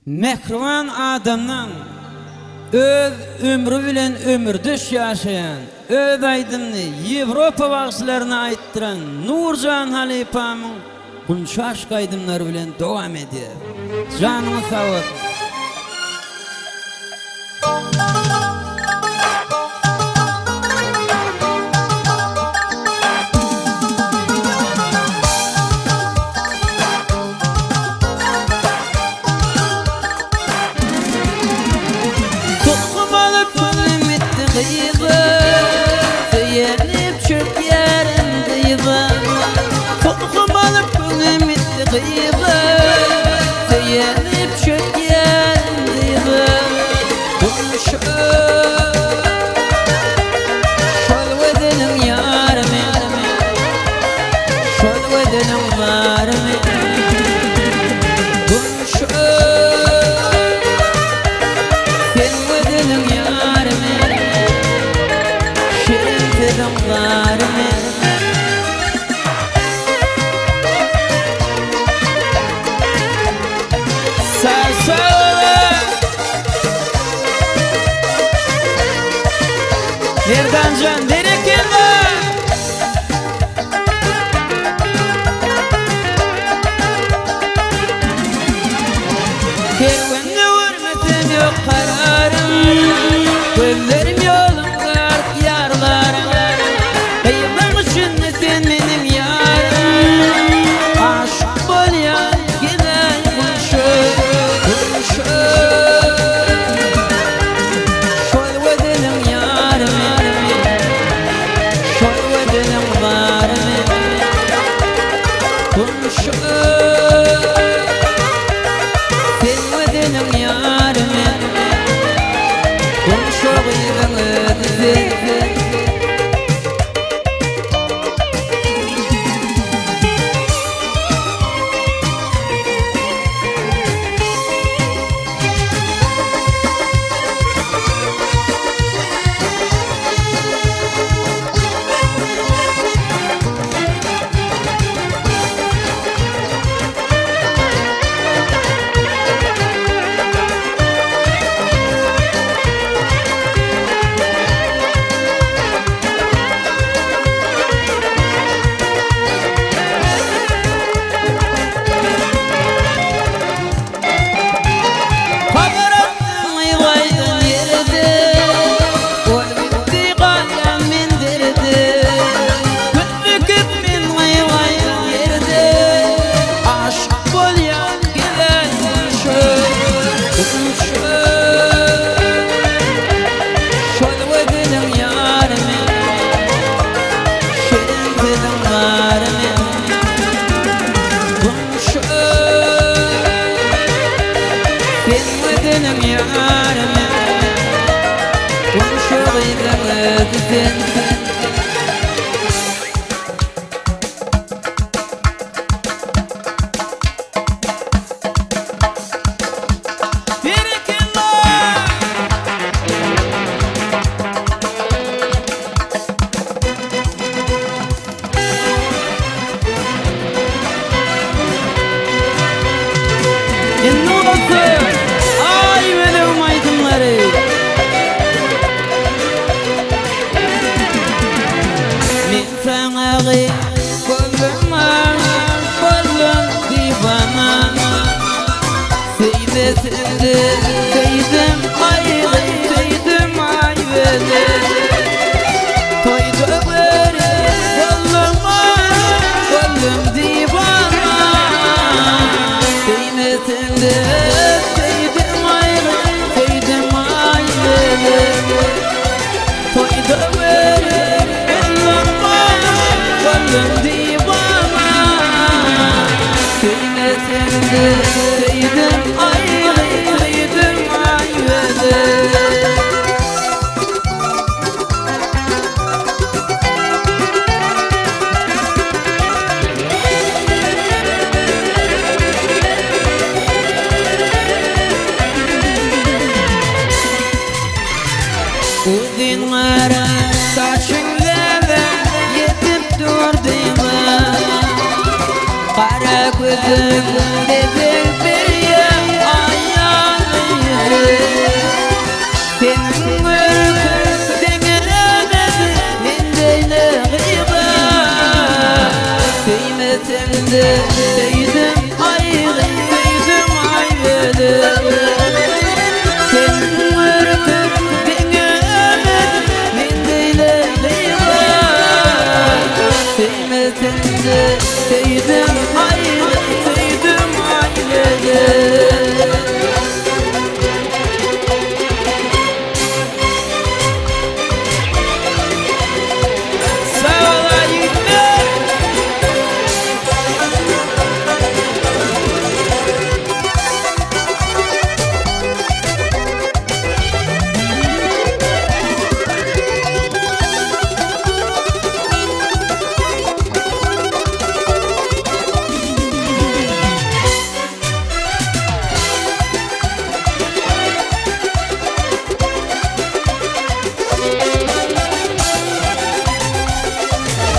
Mähriban adamdan öz ömri bilen ömürdeş ýaşaýan, öz aýdymyny Ýewropa bagşylaryna aýtdyran Nurjan halypamyň Gunça aşk aýdymlary bilen dowam edýär. Janyňyz sag bolsun. Tutgum alyp köňlüm gitdi gyza, Söýenip çökýärin dyza. Tutgum alyp köňlüm gitdi gyza, Söýenip çökýärin dyza. Durmuşym şol gözeliň ýary men. Şol gözeliň zary men. Durmuşym sen gözeliň ýary men. Şirin sözüň zary men. Sag sag Merdanjan berekella. Kerwende görmesem ýok kararym Gözlerim ýoluňda art ýarlarym Gyýylaň içinde sen meniň ýarym Aşyk bolýan gezen guşum Şol gözeliň ýary men Şol gözeliň zary men Gumşum Sen gözeliň ýary men Gumşa gyzyň özi sen. Habar atdyň gaýdan ýerde, Ol gitdi galýan men derde. Gün büküp men gaýdan ýerde, Aşyk bolýan gelen guşa, Şol gözeliň ýary men, Şirin sözüň zary men. Gumşa. Sen gözeliň ýary men, Gumşa gyzyň özi sen. Berekella! Indi bolsa aý bölegim aýdymlary. Men saňa gyz boldum aşyk boldum diwana. Söýmesem-de söýdüm aý gyz söýdüm aý bölek. Toýda görüp boldum aşyk boldum diwana. Söýmesem-de söýdüm aý gyz söýdüm aý bölek. Toýda görüp boldum aşyk boldum diwana. Söýmesem-de söýdüm aý gyz söýdüm aý bölek. Uzyn gara saçyň läle ýetip dur dyza. Gara gözüň bezeg berýär aýa.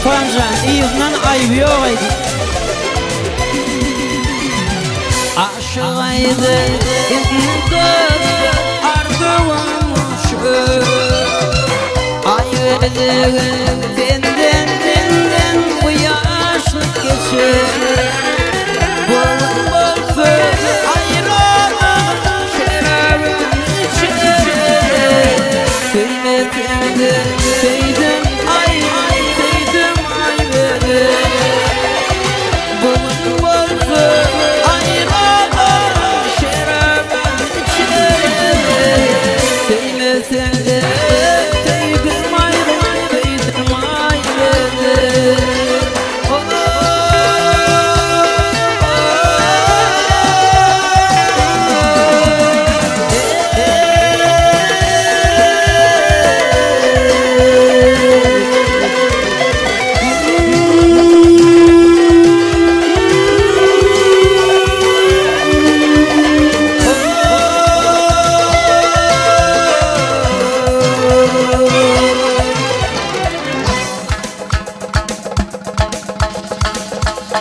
Halypamjan yzyndan aýby ýok aýdym. Aşyk aýdy indi dost arzuwym şu. Aý özügin senden senden bu ýaşlyk geçer. Bu gün bolsa aýralyk şerabyn içer. Söýmeseň-de söýdüm aý söýdüm aý özügi. Bu gün bolsa aýralyk şerabyn içer. Söýmeseň-de söýdüm aý söýdüm aý özügi.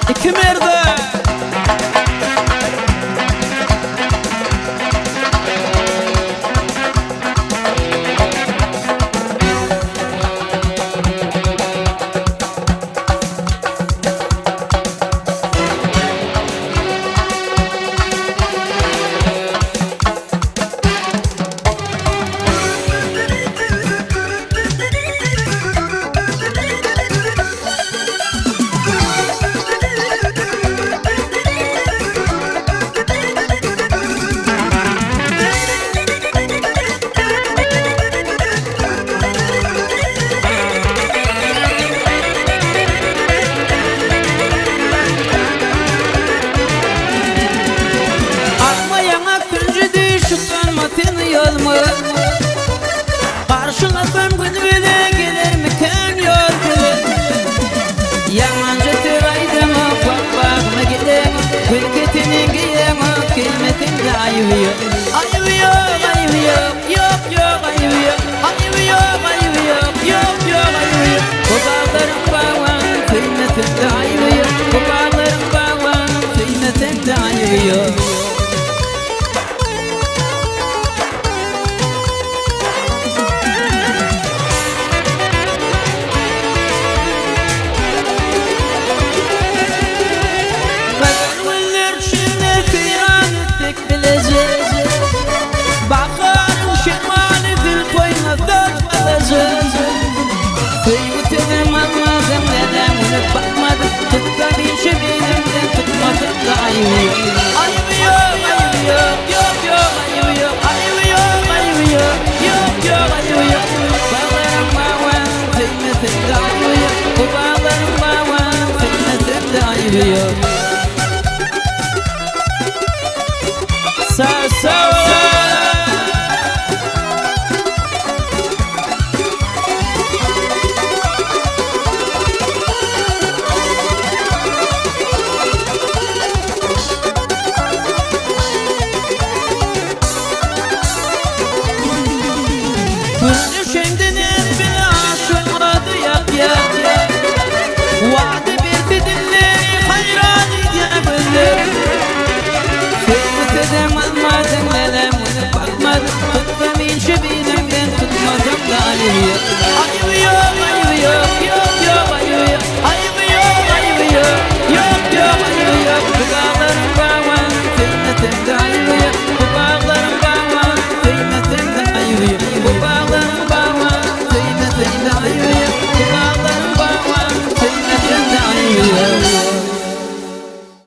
Iki merde. Akma ýaňak künji düş utanma sen uýalma Garşylasam gün bile gelermikän ýol bile Ýamanja söz aýdaňok wah bagyma gideňok Gül keteni geýeňok geýmeseň-de aýby ýok Aýby ýok aýby ýok ýok ýok aýby ýok Aýby ýok aýby ýok ýok ýok aýby ýok Bu baglaryň bagbany söýmeseň-de aýby ýok Bu baglaryň bagbany söýmeseň-de aýby ýok. Galan günler içinde seýran etsek bileje Baharyň şemaly zülpüňe saçmalyja Söýgi sözem almadym näzem günüp bakmadym Tutsa bir şebirimden tutmasam-da aýby ýok Aýby ýok, aýby ýok, ýok, ýok, aýby ýok Aýby ýok, aýby ýok, ýok, ýok, aýby ýok Baglaryň bagban söýmesem-de aýby ýok Bu baglaryň bagban söýmesem-de aýby ýok. Sag sag.